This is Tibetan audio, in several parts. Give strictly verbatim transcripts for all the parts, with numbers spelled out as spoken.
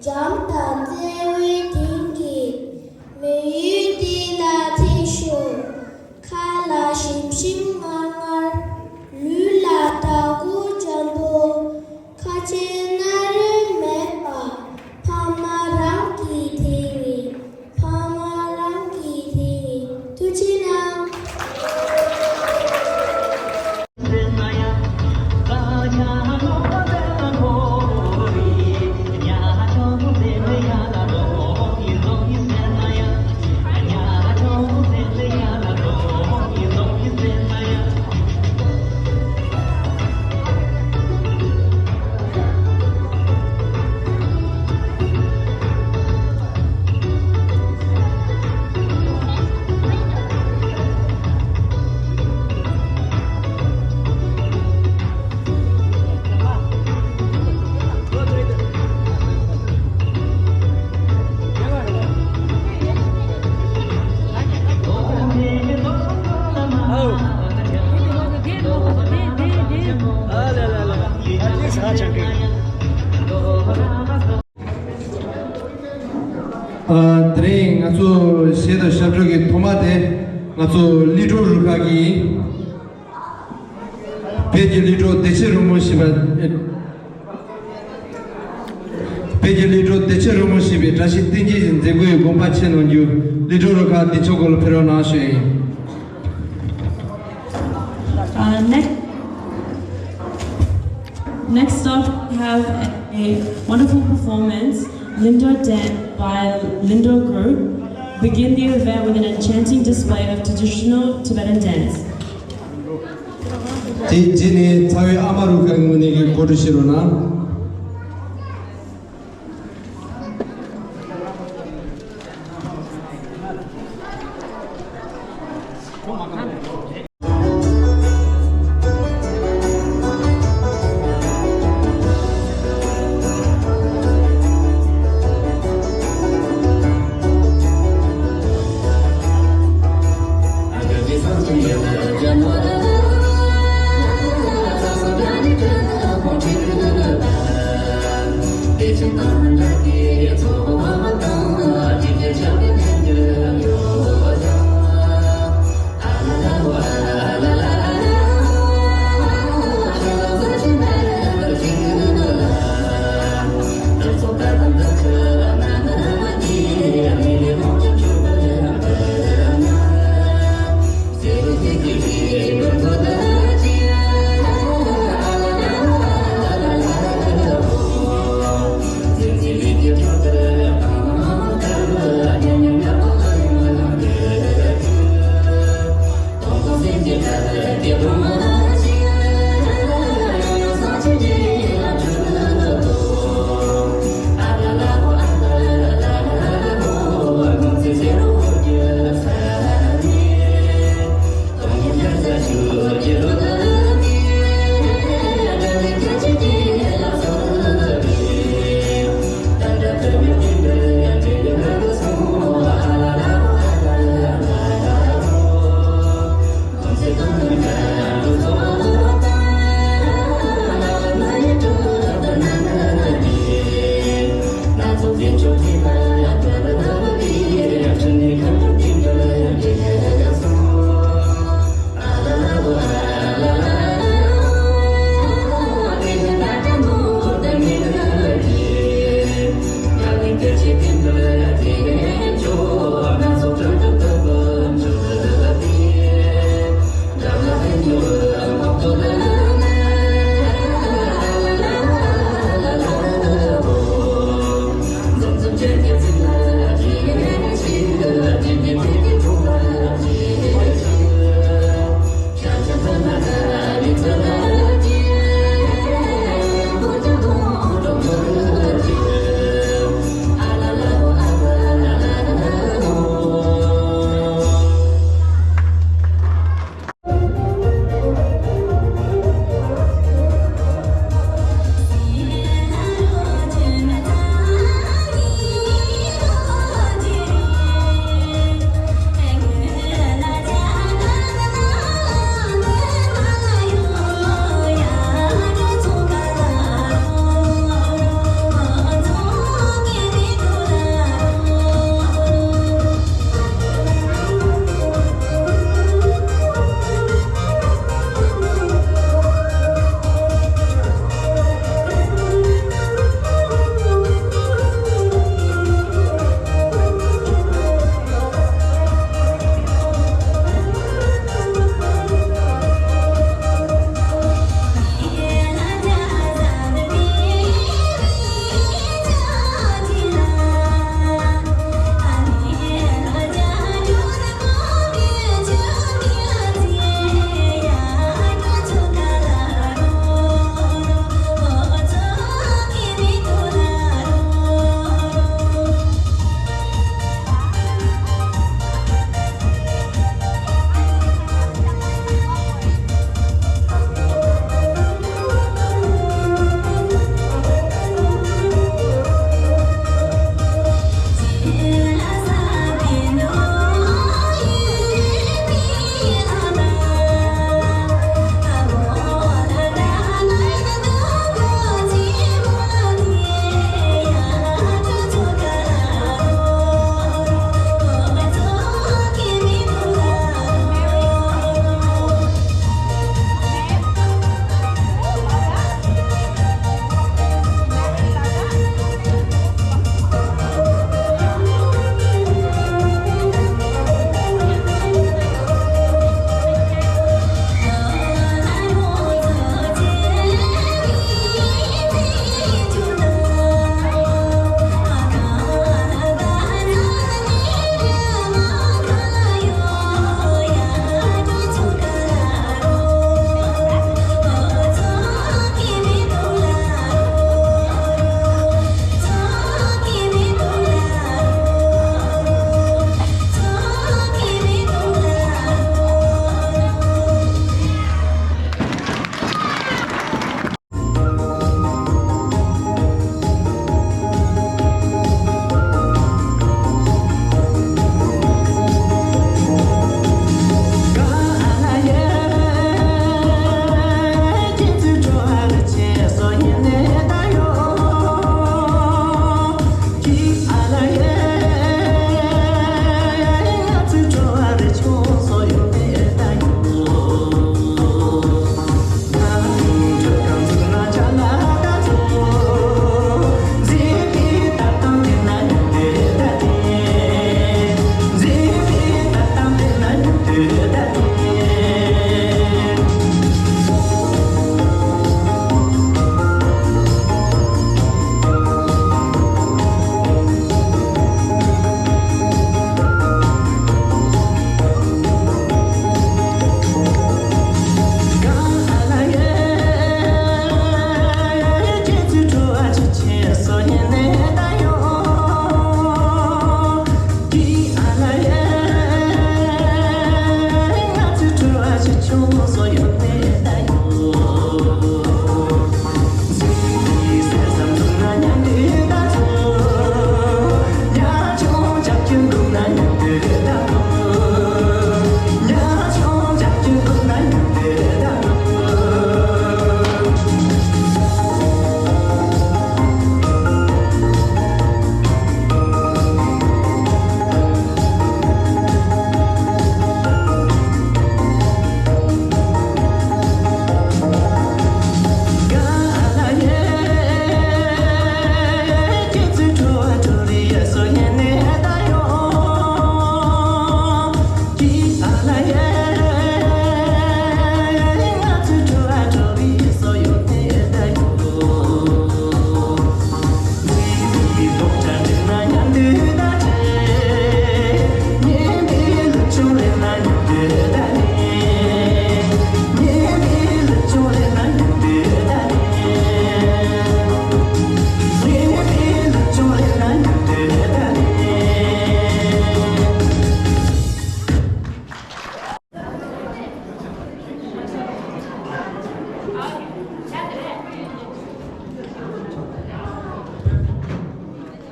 འཇམ་དང་བརྩེ་བའི་དེང་གི་མི་ཡུལ་འདི་ལ་ཐིག་ཤོག་ཁ་ལ་ཞིམ་ཞིམ་མངར་མངར། ལུས་ལ་བདག་པོ་འཇམ་པོ། ཁ་ཆེ་སྣ་རལ་མེད་པ། ཕ་མ་རང་གི་དེ་ཡིན། ཕ་མ་རང་གི་དེ་ཡིན། ཐུགས་རྗེ་གནང་། ཨ། དེ་རིང་ང་ཚོ་གཞས་དང་ཞབས་བྲོ་གི་ཐོག་མ་དེ་ང་ཚོ་གླིང་སྒྲུང་རུ་ཁག་གི་བོད་ཀྱི་གླིང་སྒྲུང་བདེ་ཆེན་རོལ་མོ་ཞེས་པ། བོད་ཀྱི་གླིང་སྒྲུང་བདེ་ཆེན་རོལ་མོ་ཞེས་པའི་སྒྲ་གཞས་བསྟན་རྒྱས་ཀྱི་མཛད་སྒོའི་དགོངས་པ་ཆེ་གནང་རྒྱུ། གླིང་སྒྲུང་རུ་ཁག་འདི་ཕྱོགས་སྐོར་ལ་ཕེབས་རོགས་གནང་ཞུ་ཡིན། Uh, next, next up, we have a wonderful performance, Lindo Den by Lindo Group. Begin the event with an enchanting display of traditional Tibetan dance. དེ་རྗེས་ནས་རྩ་བའི་ཨ་མ་རུ་ཁག་གི་ངོས་ནས་གོ་སྒྲིག་བྱེད་རོགས་གནང་།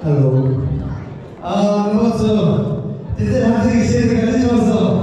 ཧ་ལོ། ཨ། ནོར་བ་ཚོ། དེ་ཚེ་ལྷ་སའི་གཤེན་གཟིགས་ག་འདྲ་བྱུང་སོང་།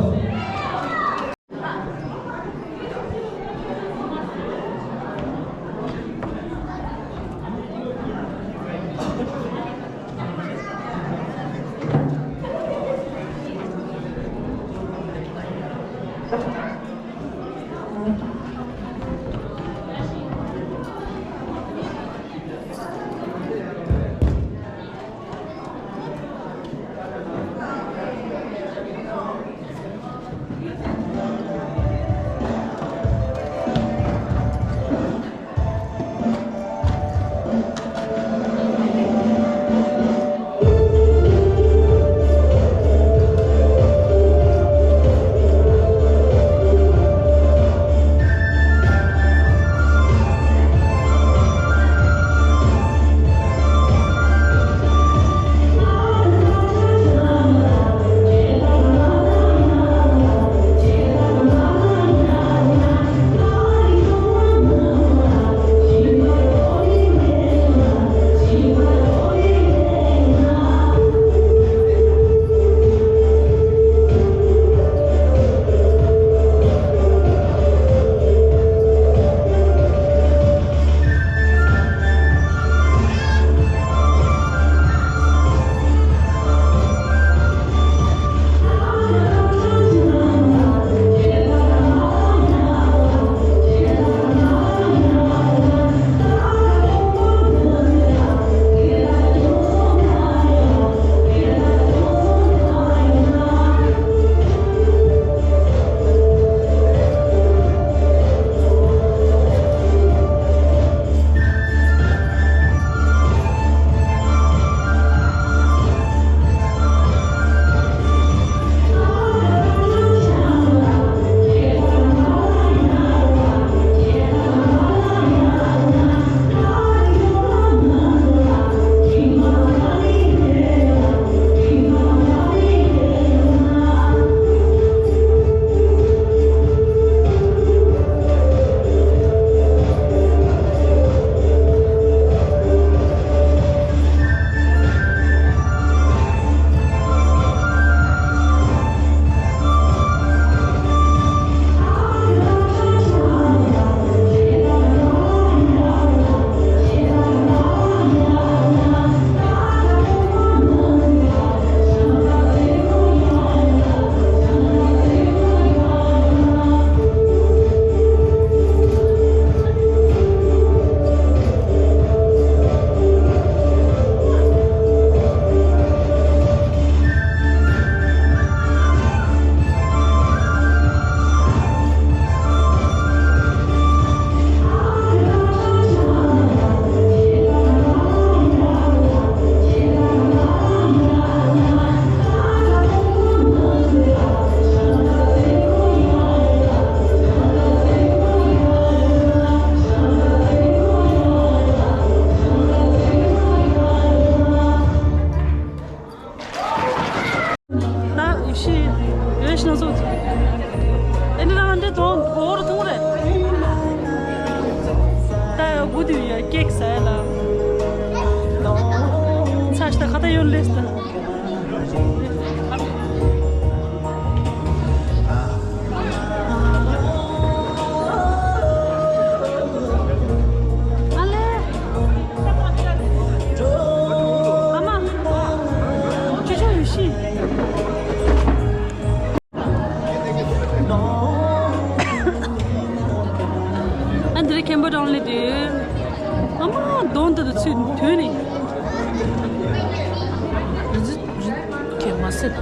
ད་ཡེ་ཤེས་ཡོད་ཤི་ན་སོང་། ཨེ་ནི་རང་འདྲེ་དོང་འོ་རུ་ཐུང་རེད། ད་དགུ་དུས་ཡ་ཀེག་ཟ་ཡ་ལ། ཚ་ཤི་ད་ཁ་ད་ཡོད་ལེས་ད། ཨ་ལེ། ཨ་མ། ཅོ་ཅོ་ཡོད་ཤི། ཨ་འདི་རེ་ཁེམ་པོ་ཌའོན་ལེ་དུས། ཨ་མ་གདོང་དུ་དུ་ཚུད་དུས་ནི། རི་རི་ཁེ་མ་སེ།